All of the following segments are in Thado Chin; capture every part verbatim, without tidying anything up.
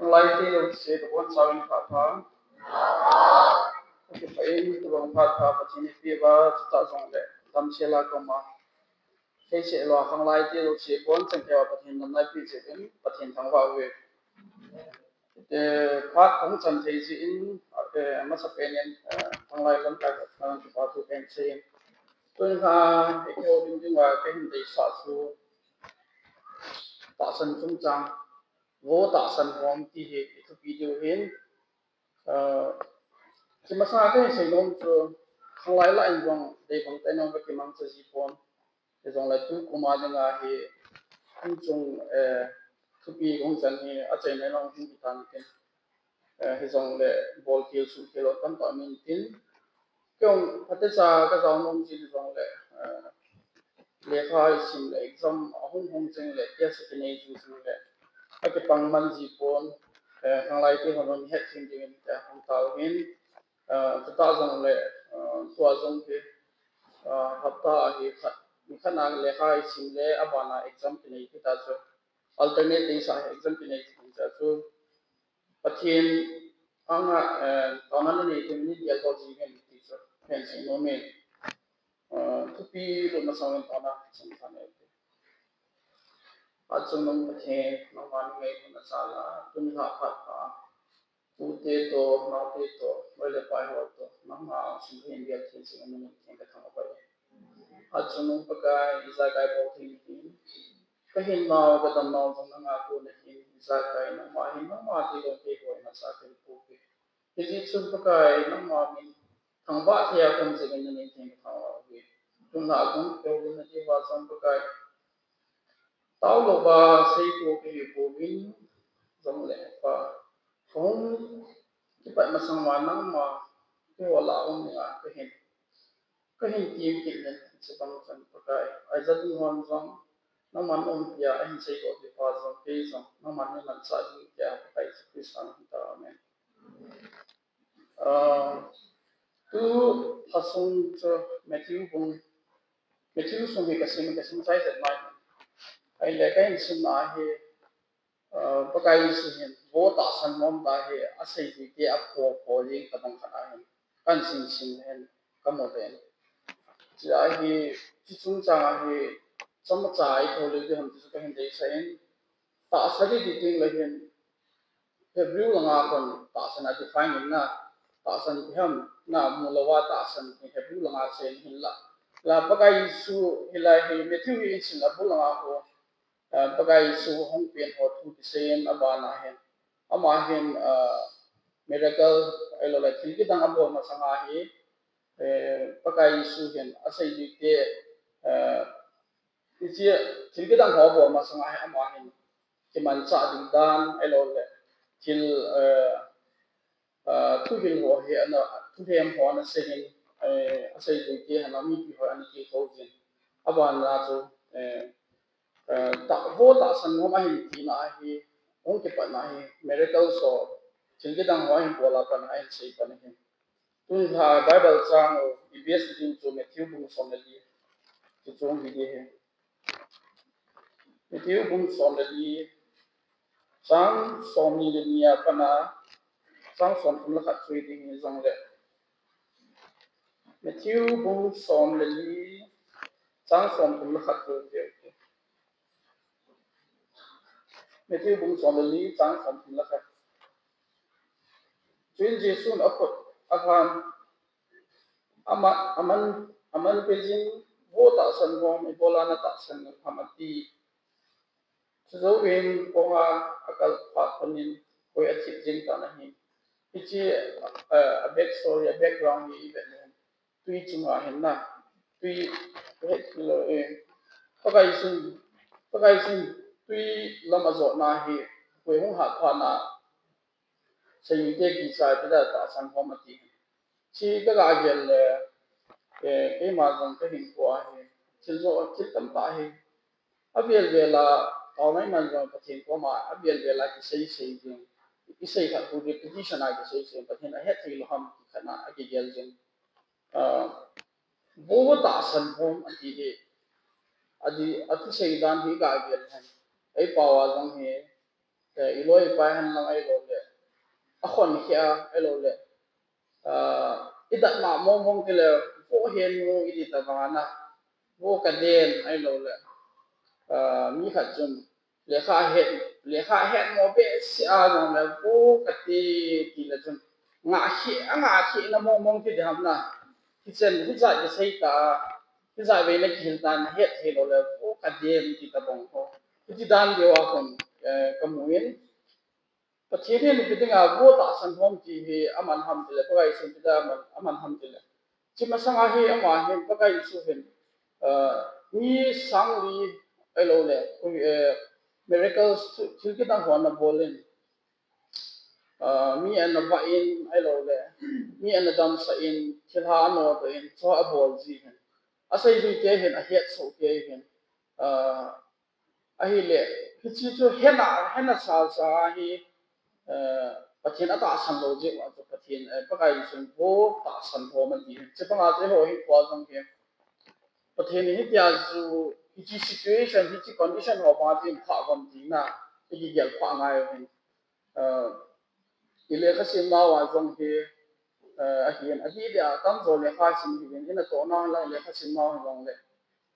Lai te lo se ko bon sa win pha pha. Ki pha in tu bang pha pha Pathen ni pi ba chu ta jong le dam se la ko ma. Sei se lo khang lai te lo se bon chen ke wa Pathen nam lai pi se in Pathen thang wa we. Te pha kong chan thei ji in te ma sa pen in khang lai lam kai ka khang ki pha tu pen se in. Tun ha e ko ding ding wa ke hin dei sa su. Tahsan chungchang, vo tahsan hom ti hi i thupi diu hin. Aa, chi masa ka hin sei nom chu, khanglai la in vang, dei vang te nom ka kimang cha ji pon. Te jong la tu kuma dinga hi, in chung, eh, thupi kong chan hi, a chai nai long hin ki tan ken. Eh, hi jong le bol khel su khel tam ta min tin. Kong pate cha ka jong nom ji jong le, eh, lekha i sim le exam a hung hung cheng le test ki nei ju ju le. A ki pang man ji pon, eh, khanglai te hon hon het thim ding in te hung tau hin, eh, chu ta jong le, eh, tua jong ki, eh, hapta hi khat, ni khat na lekha i sim le a bana exam ki nei ki ta chu. Alternate days a exam ki nei ki ta chu. Pathen anga, eh, taona nei tin ni dial to ji ngen ti chu. Pen sei nom e. Eh, thupi lo na sa ngen taona, sa ngen taona. Achungnung Pathen, nangma ni ngai na sa la, tun ha phat pha. Ute to, naute to, loi le pai ho to, nangma sum hin dial thil sing nung theng ka thang pai. Achungnung Pakai, ijakai bol thei hin. Ka hin nau, ka dam nau jong nanga ko na hin, ijakai nangma hin, nangma ti lo ke hoi na sa thei ko ke. Hijeh chun Pakai nangma min thangvah thei a kon jing in nanei theng ka thangvah uve. Tun la kon peh uvin nati uva chun Pakai. Tao louva sei tou kahi pouvin jong le Pa. Kahung kipat masang uva nangma keiho lah a um dinga kahin. Kahin tim kit len chubang chun Pakai. Aija ding hon jong nangman umpi a ahin sei tou pi pa jong kei jong nangman nahin manchah ding tia Pakai Jesu Christa min in. Amen. Ah, tu thasung chu Matthew bung, Matthew sung hi kasim, kasim chai jep mai. Ahile kahin simna hi, ah, Pakai Jesu hin, vo tahsan nom ta hi, asei ti te apho pho jing tabang khat ahin, kahin sim sim hin, kamu te. Chua hi, chi chungchang a hi, chomcha ithou leu ding ham ti chu kahin deisah in, tahsa ding ti ding le hin, Hebrew langa kon tahsan a define in na, tahsan ti ham, na mu louva tahsan ti Hebrew langa chen hin la. La Pakai Jesu hi la hi Matthew hi in sim la bu langa ko, ah, Pakai Jesu hung pen ho thu kisei in abana hin. Ama hin, ah, miracle, ahilou le thil kidang abol masanga hi, eh, Pakai Jesu hin asei ding te, eh, Hiche thil kidang ho bol masanga hi ama hin kimanchah ding dan, ahilou le thil, eh, eh, thuhil ho hi ana, thuhem ho ana sei in, eh, asei ding te hin mipi ho ana kithou jin. Abana chu, eh, eh, ta, vo tahsan nom ahin tina hi, hung kipatna hi, miracle so, thil kidang ho ahin bol a pat ahin sei pan ahi. Tun hi Bible chang u i base ding chu Matthew bung som le li. Chu chu hi ding ahi. Matthew bung som le li. Chang som ni le ni a pat a. Chang som thum le khat chu hi ding ahi jong le. Matthew bung som le li. Chang som thum le khat chu hi ding ahi. Matthew bung som le li chang som thum le khat. Chuin Jesun akhut alhan, ama, aman, aman pejin, vo tahsan hom, ibola natahsan ham ati. Chujouvin konga akal phat panin koi athip jing tan ahi. Hiche, eh, a back story, a background hi ivet le. Tui chunga hin na, tui, he, lo, eh, Pakai Jesun, Pakai Jesun tui lam ajotna hi, koi hung hat phat na, seimite kichai pida tahsan hom ati. Chi kaga gel le, eh, keima jong kahinkho a hi, thil jo, thil tamtah hi, avel vel a, taona iman jong Pathen koma, avel vel a kisei sei jing, kisei khat hu repetition a kisei sei, Pathen ahet thei lou ham, khat na, akigel jing. Ah, vo tahsan hom ati hi. Ati, athusei dan hi ka gel hen. Ei pao a jong hi, eh, i loi i pai hen lang ahilou le, a khon khia ahilou le, ah, i dat ma mong mong ti le, vo hen mu i ti ta bang a na, vo ka den ahilou le, ah, mi khat chun, lekha het, lekha het mo behseh a jong le, vo ka ti ti le chun, ngah khia, a ngah khia na mong mong ti di ham na, hichen, hijat kisei ta, hijat vei na kihil ta na het thei lou le, vo ka den ti ta bang ko. Hiti dan deu a kon, eh, ka mu in, Pathen hin ipi dinga vo tahsan hom ti hi aman ham ti le, Pakai Jesu ipi dinga aman, aman ham ti le. Chi masanga hi ama hin, Pakai Jesu hin, eh, mi sang li ahilou le, eh, miracles, thil kidang ho ana bol in, ah, mi ana vah in ahilou le, mi ana damsah in, thilha ana doh in, chu abol ji hin. Asei jui te hin, ahet soh te hin, ah, ahile, hiche chu hena, hena sa sa hi, eh, Pathen atahsan lou jeh uva chu Pathen, eh, Pakai Jesun vo tahsan hom ati hin. Chubanga chu eiho hi koi jong hi. Pathen hi hitia chu, hiche situation, hiche condition ho banga chu i pha gam tina, i kigel pha ngai u hin. Ah, i lekha sim nau a jong hi, ah, ahin, adih dih a tamjo lekha sim hi hin, i natoh nau lang lekha sim nau hi jong le,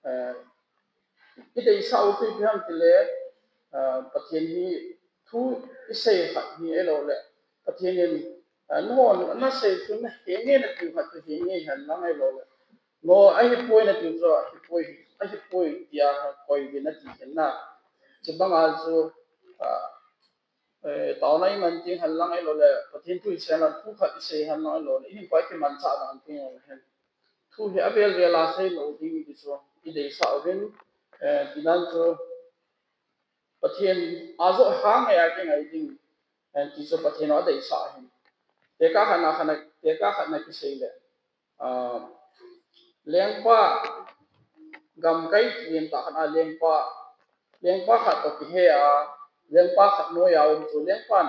ah, i deisah u chu ipi ham ti le, ah, Pathen hi thu i sei khat hi ahilou le, Pathen in, ah, nahon, nasei chu nahe nge nati khat chu he nge hen lang ahilou le. No, ahipoi nati chu ahipoi, ahipoi tia koi ve nati hen na. Chubanga chu, ah, eh, taona i man ding hen lang ahilou le, Pathen thu i sei hen lang, thu khat i sei hen lang ahilou le, i hinkho a kimanchah dan ding ahilou hen. Thu hi avel vel a sei lou ding ti chu i deisah uvin, eh, tinan chu Pathen a joh hang ngai a kingai ding, eh, ti chu Pathen a deisah ahin. Tekah khat na khat na, tekah khat na kisei le, ah, lengpa gamkai lien tah khat a lengpa, lengpa khat toh kihe a, lengpa khat noi a um chu lengpan,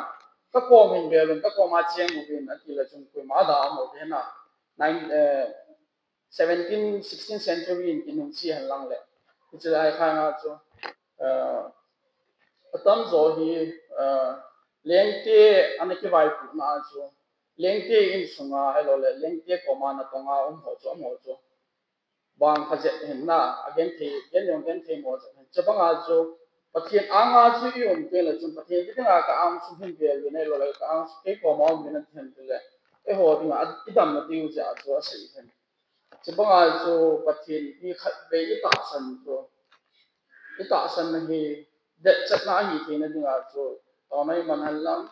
"Ka kom hin vel un, ka kom a cheng uvin," ati le chun koima ada um lou ve na. Nine, eh, seventeen, sixteen century in kinung chi hen lang le. Hiche lai khan a chu, eh, atamjo hi, eh, lengte ana kivaipohna a chu, lengte insunga ahilou le, lengte koma natong a um ho chu, amaho chu bang phajet hin na, agenthei, gen jong genthei mo jep hin. Chubanga chu, Pathen anga chu i um teng le chun, Pathen kiti dinga ka ang sung hin vel uvin ahilou le, ka ang sung kei koma um uvin ati hen ti le, eiho dinga i damna diu jeh a chu asei hin. Chubanga chu Pathen hi khatvei i tahsan chu, i tahsanna hi detchetna ahi theina dinga chu, taona i man hen lang,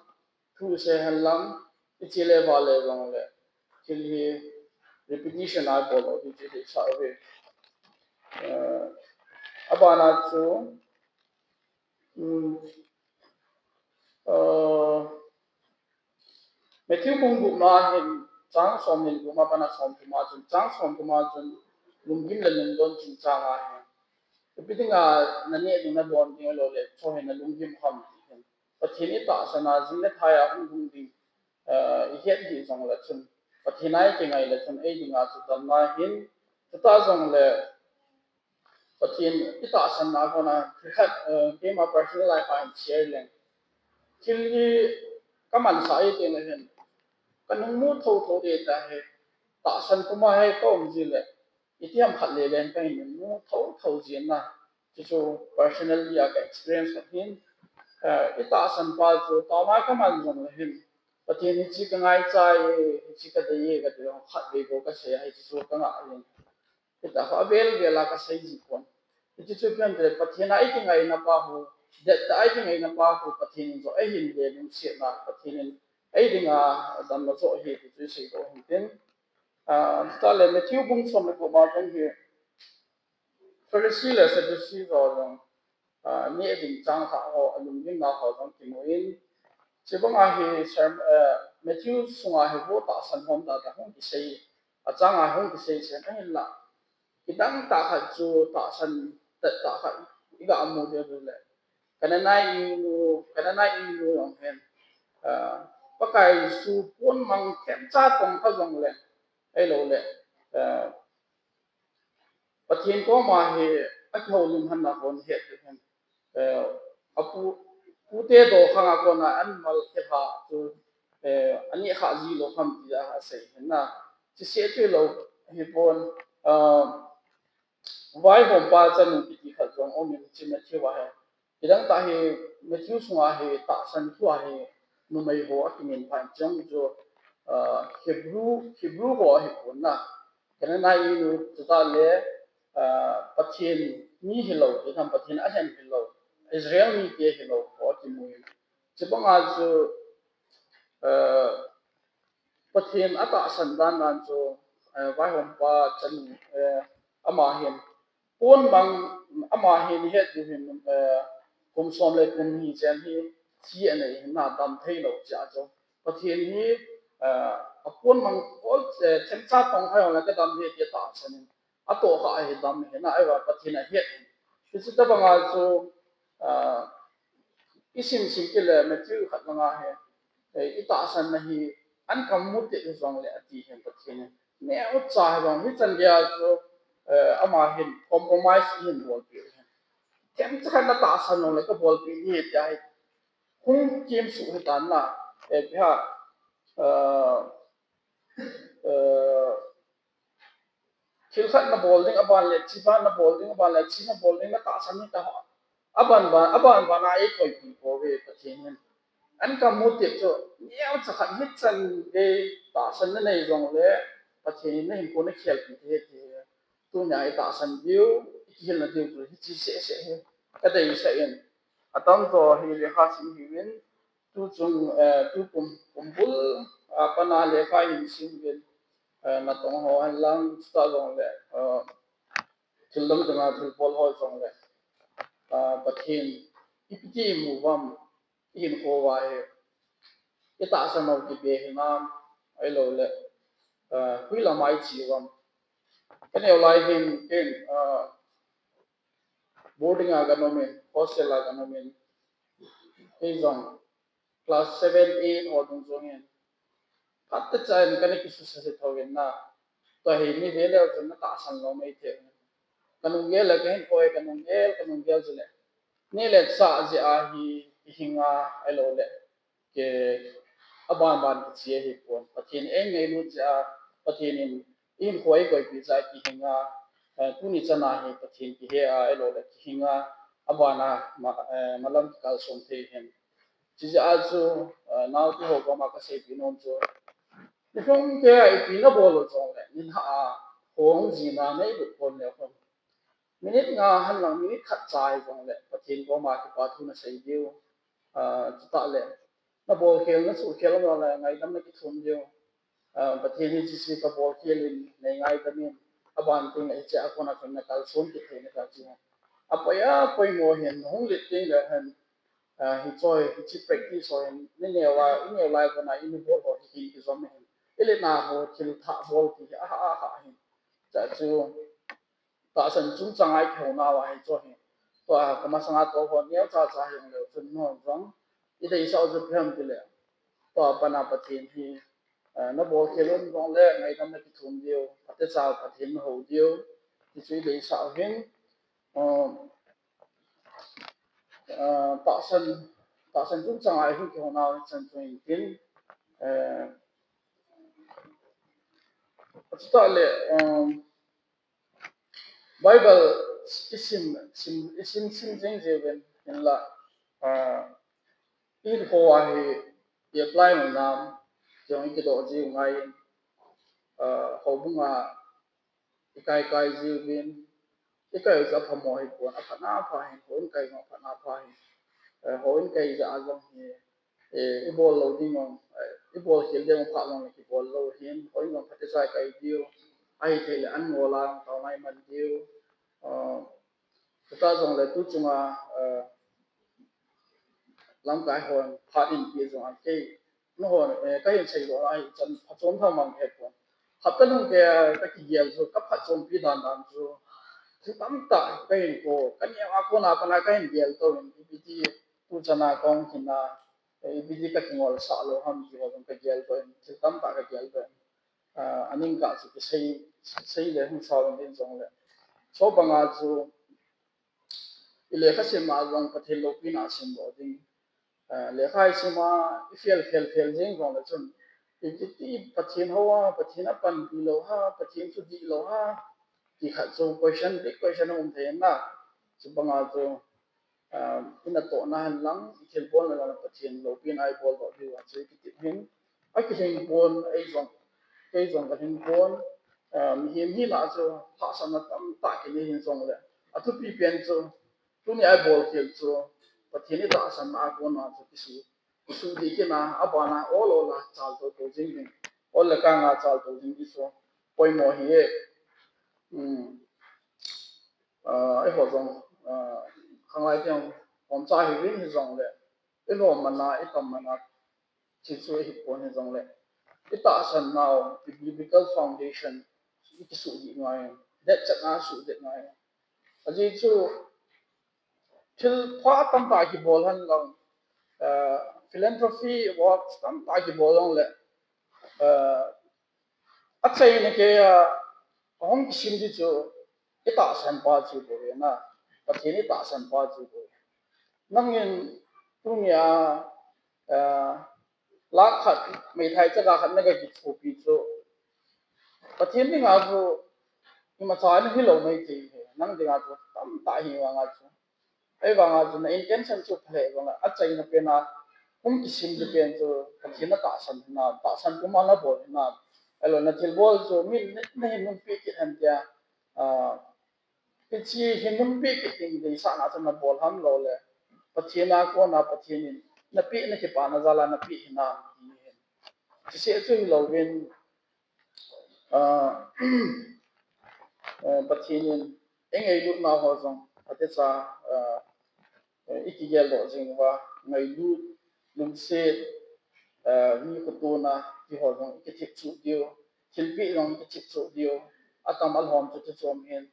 thu i sei hen lang, i che le vale jong le, thil hi repetition a bol lou ding chu i deisah uve. Eh, abana chu, um, eh, Matthew bung gup na hin chang som le gup ma pana som thum a chun, chang som thum a chun lunggim le lungdon chungchang ahi. Ipi dinga naneh ding nadon ding ahilou le, chu hi nalunggim ham ti hin. Pathen i tahsan a jing le thai a hung hung ding, eh, i het hih jong le chun, Pathen a i kingai le chun, ei dinga chu damna ahin, chuta jong le, Pathen i tahsanna kona, thil khat, eh, keima personal life a hin share leng. Thil hi ka mansah e ti le hin, ka nung mu tho tho de ta hi, tahsan puma hi ka um ji le, itiham khat le leng ka hin mu tho tho ji na. Chuchu personally a ka experience khat hin, eh, i tahsan pa chu, taona ka man jong le hin, Pathen hiche ka ngaicha e, hiche ka dei e, ka ti jong khatvei bou ka sei a, hiche chu ka ngah leng. Hita kho avel vel a ka sei ji pon. Hiti chu ipi ham tile Pathen a i kingaina pa khu, dettah a i kingaina pa khu Pathen in joh eihin ve lungsetna, Pathen in ei dinga damna joh ahi ti chu i seidoh u hintin. Ah, chutah le Matthew bung som le gup a jong hi Pharisee le Sadducee ho jong, ah, neh ding chang thah ho, alunggimna ho jong kimu in, chubanga hi serm-, eh, Matthew sunga hi vo tahsan hom tah tah hung kisei, achanga hung kisei chen ahinla. Kidang tah khat chu tahsan tet tah khat i ga mu diu le. Canaanite minu, Canaanite minu jong hin, ah, Pakai Jesu pon mang themcha tong kha jong le, ahilou le, ah, Pathen koma hi akihoulim hon a kon het diu hin, eh, apu, Pute dokhang a kona an mal khe ha chu, eh, ani kha ji lo ham ti a asei hin na. Chi se chu lo hi pon, ah, vaihom pa chanu kiti khat jong om in chi Matthew a he. Kidang ta hi Matthew sunga hi tahsan thu a hi numei ho a kinin phan chang chu, ah, Hebrew, Hebrew ho a hi pon na. Canaanite nu chu ta le, ah, Pathen mi hi lo, ti tham Pathen a hen hi lo, Israel mi te hi lo, ho a kimu in. Chi banga chu, ah, Pathen a tahsan dan dan chu, eh, vaihom pa chanu, eh, ama hin, pon bang ama hin het diu hin, eh, kum som le kum ni chen hi, chi a nei hin na dam thei lo chi a chu. Pathen hi, eh, a pon bang ol, eh, themcha tong hai ong le ka dam hi ti tahsan in. A to kha a hi dam hi na, ai va Pathen a het. Ti chu ta banga chu, ah, i sim sim ki le Matthew khat langa he, eh, i tahsan na hi an kam mu te hi jong le a ti hen Pathen. Ne u cha hi jong hi chan dia chu, eh, ama hin compromise hin bol pi hen. Themcha khat na tahsan long le ka bol pi ni ti a hi. Hung kim su hi tan na, eh, pi ha, eh, eh, thil khat na bol ding, a ban le chi ban na bol ding, a ban le chi na bol ding, na tahsan ni ta ho. A ban ban, a ban ban a ei koi pi ko ve Pathen hin. An kam mu te chu, neo cha khat hi chan ve tahsan na nei jong le, Pathen in na hin ko na khel pi te te. Tu nia ei tahsan diu, i kihil na diu chu hi chi se se hi. Ka dei sa in. A tam to hi le ha sim hi win, tu chung, eh, tu kum, kum bul, ah, pana le kha hin sim win, eh, na tong ho han lang, sta jong le, eh, thil dang dang a thil bol ho jong le, ah, Pathen, i piti i mu vam, i hin ko va he, i tahsan ho ki be hi ngam, ai lo le, ah, hui la mai chi vam. Ka neo lai hin, ken, ah, boarding a ka nom in, hostel a ka nom in, kei jong class seven, eight ho dung jong in, phat ta cha in ka na ki su sa se tho in na, to hi ni ve le jong na tahsan lo mai the. Ka nung gel le ka hin koi, ka nung gel, ka nung gel jile. Ni le cha ji a hi, hi nga, ai lo le. Ke, a ban ban ki chi a hi pon. Pathen ei ngailut jeh a, Pathen in, in koi koi pi jeh a ki hinga, eh, tuni chan a hi Pathen ki he a, ei lo le ki hinga, a ban a, ma, eh, malam ki kal som thei hin. Chi jeh a chu, eh, nau ti ho koma ka sei pi nom chu. Ni hung ke a ipi na bol lo jong le, ni ha a, hong ji na nei bu pon le pon. Minute nga han lang minute khat chai jong le, Pathen koma kipa thu na sei diu. Ah, chuta le, na bol khel, na su khel jong le, ngaidam na kithum diu. Ah, Pathen hi chi si ka bol khel in, nei ngaidam in, a ban ting le, hiche a kona chun na kal sun ki thei na ka chi. A poi a, poimo hin, hung lit ting le hin, ah, hi choi, hi chi practice ho hin, ni neo a, i neo lai kona, i ni bol ho hi hin ki jom hin. I le na ho, thil tha bol ti, a ha, a ha hin. Cha chu, tahsan chungchang a i kihou nau a hi chu hi. Tua ka masanga tou ho neo cha cha hi jong leu chun no jong i deisah u chu ipi ham ti le. Tua pana Pathen hi, eh, na bol khel un jong le ngaidam na kithum diu, phatecha Pathen na hou diu, ti chu i deisah u hin, eh, eh, tahsan, tahsan chungchang a i hung kihou nau hi chan chu hin tin, eh, chuta le, eh, Bible i sim, sim, i sim, sim jing jing uvin, hinla, ah, i hinkho a hi i apply ngai nam, jong i kidoh jiu ngai in, ah, houbung a i kai kai jiu vin, i kai u chu aphamo hi pon, aphatna pha hin, houin kai jong aphatna pha hin, eh, houin kai jeh a jong hi, eh, i bol lou ding jong, eh, i bol khel ding jong pha jong le kibol lou hin, houin jong phatecha i kai diu, ahithei le an ngol a jong taona i man diu, ah, chuta jong le tu chunga, ah, lamkai hon phat in pi jong a kei, na hon, eh, ka hin sei lou a hi chan phachom thamang he pon. Hapta nung ke, ka kigel chu, ka phachompi dan dan chu. Thil tamtah ka hin ko, ka neo a kona, kona ka hin gel to in, ipi ti tu chan a kong hin a, eh, ipi ti ka kingol sah lou ham ti ho jong ka gel to in, thil tamtah ka gel to in. Ah, aning ka chu kisei, sei le hung sao in jong le. Chu banga chu, i lekha sim a jong Pathen loupina sim lou ding. lekha i sim a, i fail, fail, fail jeng jongle chun, i, i, i Pathen hou a, Pathen a panpi lou ham, Pathen chu dih lou ham, ti khat chu question, big question a um thei na. Chubanga chu, i natohna hen lang, i thilbolna lang Pathen loupina i boldoh diu a chu i kitim hin. A kilhing pon, ei jong, kei jong ka lhing pon, mihem hina chu hahsatna tamtah kinei hin jongle, a thupi pen chu, tuni a i bolkhel chu, Pathen i tahsanna a kona chu kisu, kisu dih kit na, a bana ol ol a chal tou tou jing ding, ol le kang a chal tou jing ding chu poimo hi e. Eiho jong, khanglai teng hom cha hi vin hi jongle, i lom man a, i tam man a, chi chu i hi pon hi jongle, i tahsan nau, i biblical foundation i kisu dih ngai, det chet a su det ngai. Ajeh chu, thil pha tamtah kibol hen lang, philanthropy works tamtah kibol jongle, achaina kei a, ahung kisim ding chu, i tahsan pa chu bou ve na, Pathen i tahsan pa chu bou ve. Nangin tunia, lakh khat, meithai chaka khat na ga kithopi chu, Pathen dinga chu imacha na hilou mai thei hi, nang dinga chu tamtah hi vanga chu. Ahivanga chu na intention chu pha leh vanga, achaina pen a hung kisim ding pen chu Pathen na tahsan hinam, tahsan puma na bol hinam, ahilou na thilbol chu min na hin nungpeh kit hen tia, hiche hin nungpeh kit ding deisahna chu na bol ham lou le, Pathen a kona Pathen in na peh na kipana jal a na peh hinam ti hin. Chuseh chu hilouvin, Pathen in i ngailutna ho jong phatecha i kigeldoh jing uva, ngailut, lungset, mi khotona ti ho jong i kithip chuh diu, thilpeh jong i kithip chuh diu, atam alhom chu thuchom hin,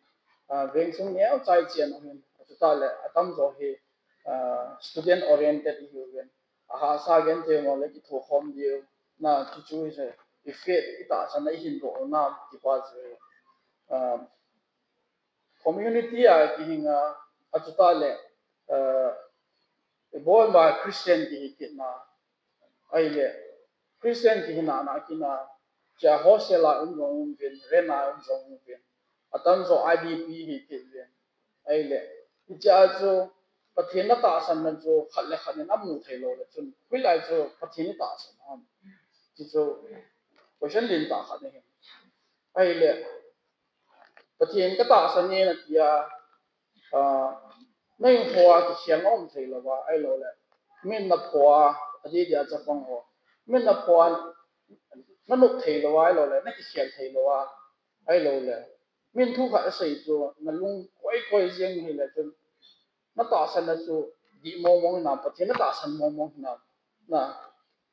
veng sung neocha i chen u hin, chutah le atamjo hi student oriented i hiuvin, ahahsa genthei mo le kithokhom diu, na chuchu hi se, i faith, i tahsan a i hin doh nam ti pa chu hi. Community a kihinga, achutah le, i bol ma Christian kihi kitna, ahile Christian kihina na kina, chia hostel a um jong um vin, rent a um jong um vin, atamjo I D P hi kit vin, ahile hichea chu Pathen na tahsan na chu khat le khat in amu thei lou le chun, hoilai chu Pathen i tahsan ham, ti chu question lentah khat ahi. Ahile Pathen ka tahsan e na tia, na hinkhoa kikhel na um thei louva, ahilou le min na phoa, adeh dia chapang ho, min na phoa na nop thei louva, ahilou le na kikhel thei louva, ahilou le min thu khat asei chu na lung koi koi jeng hile chun, na tahsan na chu dih mong mong hinam, Pathen na tahsan mong mong hinam? Na,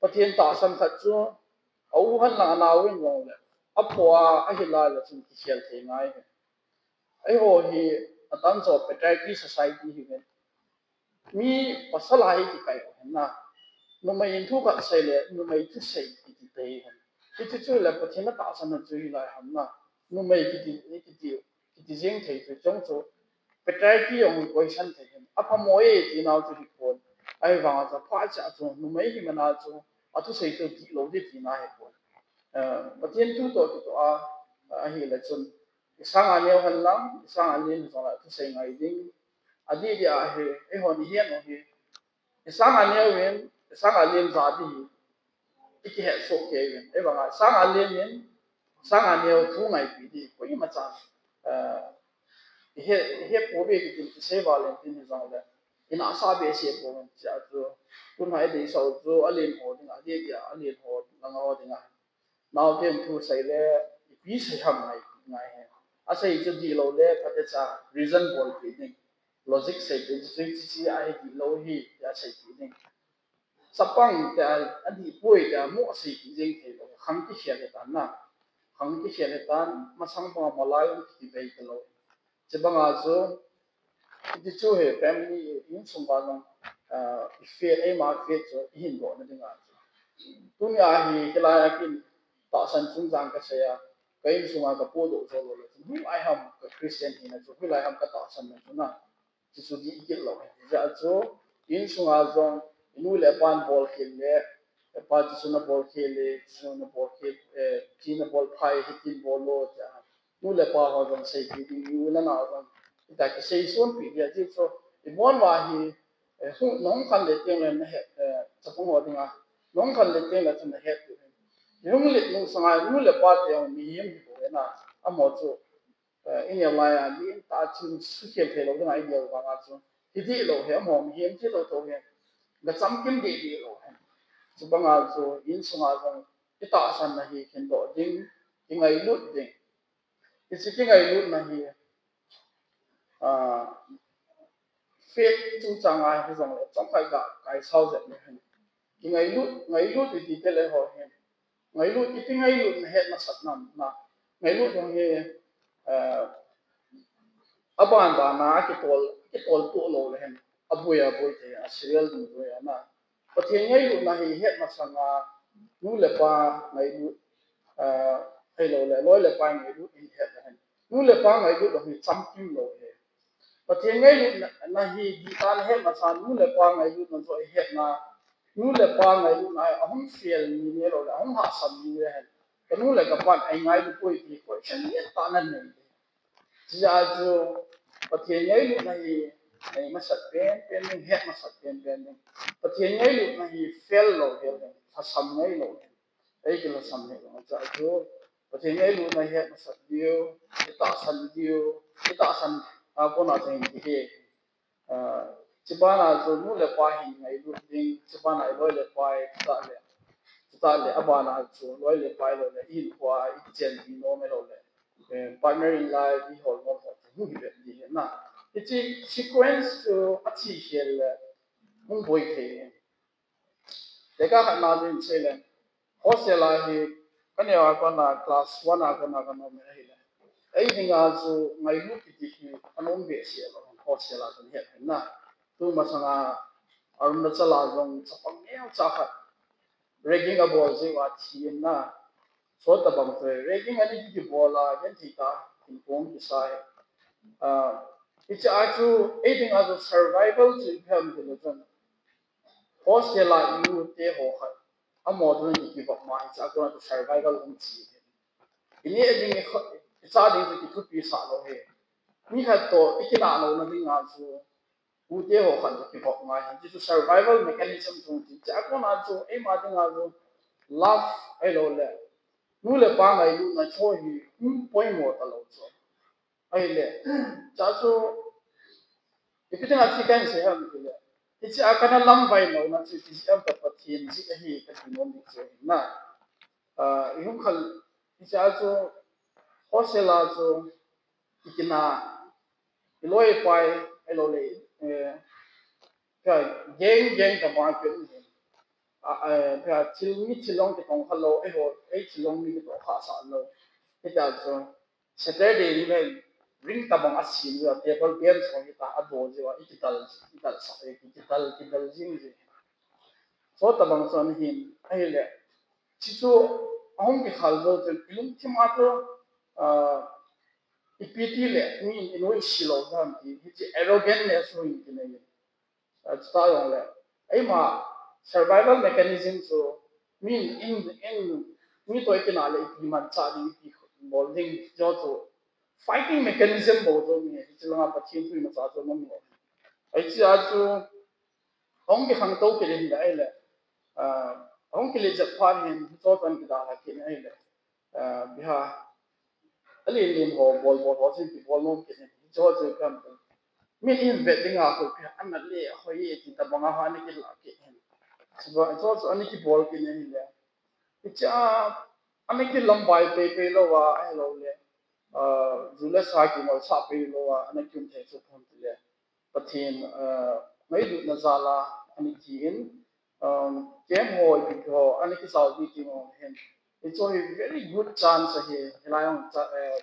Pathen tahsan khat chu a u hen lang a nao in jong le, aphoa ahila le chun kikhel thei ngai hi. Eiho hi atamjo patriarchy society hi ve. Mi pasal a hi kikai u hen na. Numei in thu khat sei le, numei thusei kiti thei hen. Hichu chu le Pathen na tahsan na chu hilai ham na. Numei kiti, kiti, kiti jeng thei chu chong chu patriarchy jong question thei hen. Aphamo e ti nau chu hipon. Ahivanga chu apha cha chu numei hi mana chu athusei chu dihlou ding tina hipon. Pathen thu toh kitoh a, ahile chun, i sanga neo hen lang, i sanga len jong le thusei ngai ding. Adeh dia hi, eihon i het u hi, i sanga neo in, i sanga len ja ding hi i kihet soh kei uvin. Ahivanga sanga len in, sanga neo thu ngaipi ding koima chan, i he, i hepouve kitin kisei val in tin hi jong le, i nahsah behseh pouvin, chea chu tun hi deisah u chu alen ho dinga, adeh dia alen ho langa ho dinga naoten thu sei le, ipi sei ham ngaipi ngai hi. Asei chu dihlou le phatecha reason bolpeh ding, logic seipeh ding, chuche chu ahi dihlou hi tia seipeh ding. Chapang tia adihpoi tia mo seipeh jeng thei lou, khang kikhel hitan na. Khang kikhel hitan, masang banga malai um kiti bei talou. Chubanga chu, hiti chu hi family, insung a jong, i faith, eima faith chu i hin dohna dinga chu, tunia hi hilai a kin tahsan chungchang kasei a, ka insunga kapodoh jou lou le chu, hoilai ham ka Christian hina chu, hoilai ham ka tahsan na chu na, chuchu dih kit lou hi. Hijeh a chu insunga jong Nu le pan bol khel le, pa chu na bol khel le, chu na bol khel, eh, chi na bol phai, hitin bol lo, tia. Nu le pa ho jong seipeh ding, u le nao jong, ita kisei sonpeh dia, chu, ibon uva hi, eh, hung, nahung khan le teng le nahet, eh, chapang ho dinga, nahung khan le teng le chu nahet diu ahi. Nahung le nung sanga, nu le pa te jong mihem hi bou ahi na, amaho chu, eh, ineo laiya, mi in tah a chun sukhel thei lou dinga ineo vanga chu, hiti lou ahi, amaho mihem thei lou tho ahi, ga chamkim deh deh lou ahi. Chubanga chu, insunga jong, kitahsanna hi khendoh ding, kingailut ding. Hiche kingailutna hi, ah, faith chungchanga hijongle, chomkhat ga kaisao jep le hen. Kingailut, ngailut iti te le ho hen. Ngailut, iti ngailutna het masat nam na. Ngailut jong hi, ah, aban bana akitol, akitol to lou le hen. Aboi, aboi te, a serial ding boi ana. Pathen ngailutna hi het masanga, nu le pa ngailut, ah, ahilou le, loi le pai ngailut hi het le hen. Nu le pa ngailut hi chamkim lou ahi. Pathen ngailutna hi dihtah a het masa, nu le pa ngailutna joh hi hetna, nu le pa ngailutna hi ahung fail ni ahilou le, ahung hahsat ni ahi hen. Ka nu le ka pan eingailu poi ti question ngen tah nanei. Hijeh a chu Pathen ngailutna hi, eh, masat penpen ding, het masat penpen ding. Pathen ngailutna hi fail lou hel ding, lhasam ngai lou ding. Ei kilhasam hel ding. Hijeh a chu Pathen ngailutna hi het masat diu, itahsan diu, itahsan, a, kona chu hin kihe. Ah, chubana chu nu le pa hin ngailut ding, chubana iloi le pai, chutah le, chutah le, abana chu loi le pai lou le, ihinkhoa ichen ding nom ahilou le, eh, partner in life ihol nom ho chu hung hi bep ding ahi na. Hiche sequence chu athi khel le, hung boi thei. Tekah khat na chu hin sei le, hostel a hi, kaneo a kona class one a kona kanom ahile, ei dinga chu ngailut kiti hi anom behseh lou, hostel a chu het hen na. Tu masanga Arunachal a jong chapang neocha khat ragging abol jeh uva thi in na. Chutabang chu ragging ana kibol a, genthei tah a hinkho kisai. Ah, hiche a chu ei dinga chu survival chu ipi ham tile chun, hostel a i u te ho khat, amaho toh hi kivop ma, hiche a kona chu survival hung chi. Ineh ding, icha ding chu kithupi sah lou ahi. Mi khat toh ikinah louna dinga chu, u te ho khat toh kivop ngai ahi. Hiche chu survival mechanism chu, hiche a kona chu eima dinga chu love ahilou le, nu le pa ngailutna chu hi hung poimo talou chu. Ahile, cha chu, ipi dinga hiche kahin sei ham tile, hiche a kana lamvai louna chu ipi jeh ham, Pathen jeh ahi kati nom ding chu ahi na. Ah, ihung khal, hiche a chu, hostel a chu, ikinah, iloi pai, ahilou le, eh, ka gang, gang tabang a kium ahi. Ah, eh, ka thil, mi thil jong kitong kha lou, eiho, ei thil jong mi kitong kha sah lou. Hitia chu, Saturday ni le ring tabang a sem jeh uva, table bench ho hita a do jeh uva, ikidal, ikidal sah, ikidal, kidal jing jing. Chutabang chu ana hin, ahile, hiche chu ahung kikhal jou chun, ilungthim a chu, ah, ipi tile, mi in inoise lou ding ham ti, hiche arrogantness ho hin kinei. Ah, chuta jongle, eima survival mechanism chu, mi in, in, mi toh ikinah le ipi manchah ding, ipi bol ding, jo chu fighting mechanism bou chu mi, hiche langa Pathen thu imacha chu nom lou. Hiche a chu, ahung kikhangtou kit in ahile, ah, ahung kilet jep phat hin, hiche chu ana kidalha kit in ahile, ah, biha, alen len ho, bol bol ho, chun kibol nom kit in, hiche chu kam. Min in vet dinga khu, biha, ana le, ahoi e, ti tabang a ho, ana kilah kit in. Chuba, hiche chu ana kibol kit in ahile, hiche a, ana kilamvai pei pei lou a, ahilou le, ah, ju le sa kingol sah pei lou a, ana kium thei chu phon tile, Pathen, ah, ngailutna jal a ana thi in, um, camp ho, ipi ho, ana kijao ding ti ho hin. Hiche hi very good chance ahi, hilai a cha, eh,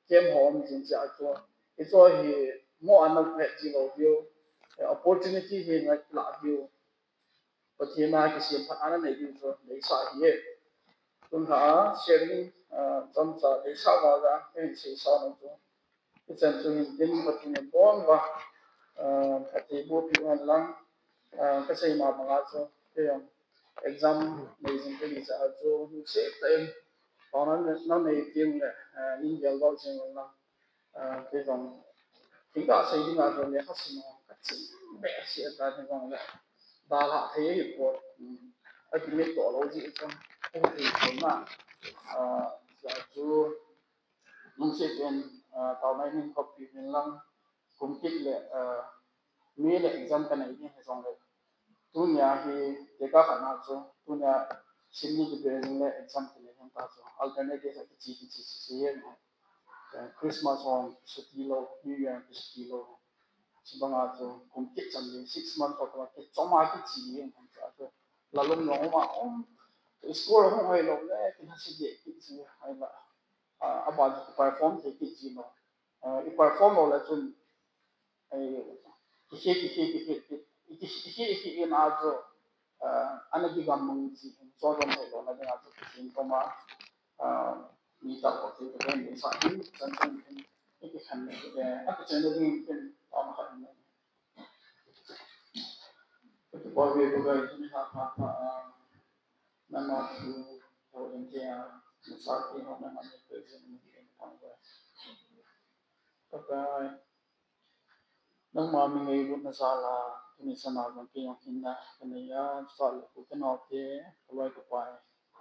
camp ho um jing jeh a chu. Hiche hi mo ana vet ji lou diu, eh, opportunity hi ana lah diu. Pathen a kisemphat ana nei diu chu deisah ahi. Tun lha a sharing, ah, chomcha deisah uva kahin seisa nom chu. Hichan chu hin tin Pathen in abon uva, ah, phatthei boh peh hen lang. Kasei ma banga chu kei jong exam nei jing kali cha chu nungse tah in taona nanei teng le nin gel doh jing lang kei jong thingga sei dinga chu lekha sim a kachim behseh tan hijongle dalha thei ahipoi. Akimit toh lou jeh chun ahithei pon na chu nungse tah in taona nin khoppi uvin lang kum kit le May le exam kanei ding hijongle tunia hi tekah khat na chu tunia sim ni kipe jing le exam kinei hon ta chu alternative a kiche kiche se se hi Christmas hon kisuti lou, New Year kisuti lou. Chubanga chu kum kit chan ding six month toh kichom a kiche ding chu lalum jong um a um. Score hung hoi lou le kilhaset deh kit ji ahi la. Aban chu perform thei kit ji lou. I perform lou le chun kihe kihe kihe kihe kihe in a chu ana kigam mang ji in chu jong thei lou na dinga chu kihin koma mi tah ko thei ko hin sa hin chan chan hin kikhen le a kichen le ding hin tama khat hin Pakai, tuni lha phat pha a nangma thu houin thei a nasateu ho nangma nei peh jeh in min thangvah e. Pakai, nangma mi ngailutna jal a tuni chan a jong kei jong hinna kanei a, chutah le ka u ka naote, ka loi ka pai,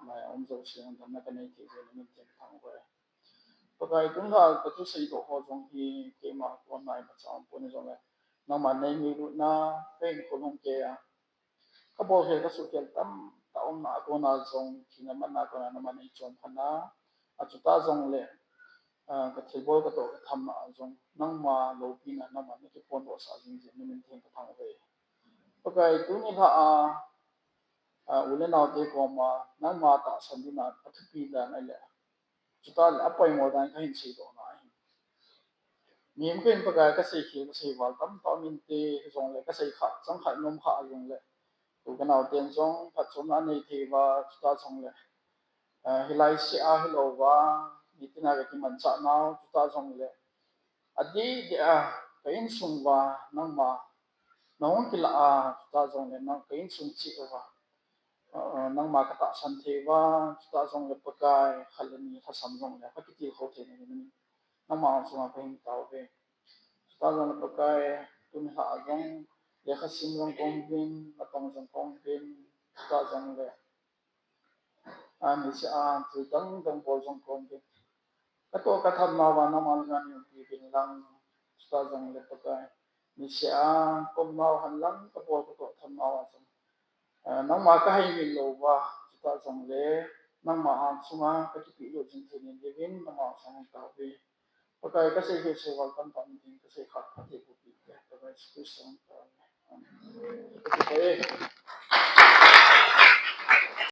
lai a um jouse jong damna kanei thei jeh in min thangvah e. Pakai, tun lha kathusei doh ho jong hi keima koma imacha umpon hijongle nangma nei ngailutna kahin khol hung kei a, kabol khel kasuh khel tamtah umna a kona jong thina manna a kona nangma nei chonphatna a, chutah jongle kathilbol katoh kathamna a jong nangma loupina nangma nakiphondoh sah jing jeh in namin theng kathangvah e. Pakai, tuni lha a u le naote koma nangma tahsan ding a athupi dan ahile chutah le apoimo dan kahin seidoh na ahi. Mihem kahin Pakai, kasei khel kasei val tamtah um inte, hijongle kasei kha chang khat nom kha jongle u ka naoten jong phatchomna anei thei uva, chutah jongle hilai seh a hilou va nitin a kakimanchah nau, chutah jongle adeh deh a ka insung uva nangma nahung kilah a, chutah jongle nang ka insung cheh uva nangma katahsan thei uva, chutah jongle Pakai khat le ni lhasam jongle kakitilkhou theina ding in nangma angsunga kahin taove. Chutah jongle Pakai, tuni lha a jong lekha sim jong kaum uvin, natong jong kaum uvin, chutah jongle niseh a thil dang dang bol jong kaum uvin, katoh kathamnauva nangma langa nei umpi uvin lang, chutah jongle Pakai, niseh a kaumnau henlang kabol katoh thamnauva jong nangma kahei ngil louva, chutah jongle nangma angsunga kakipehlut jing thei ding in nangma angsunga kahin taove. Pakai, kasei khel seival tamtah um inte, kasei kha phatthei boh peh in, Pakai Jesu Christa min in. Amen.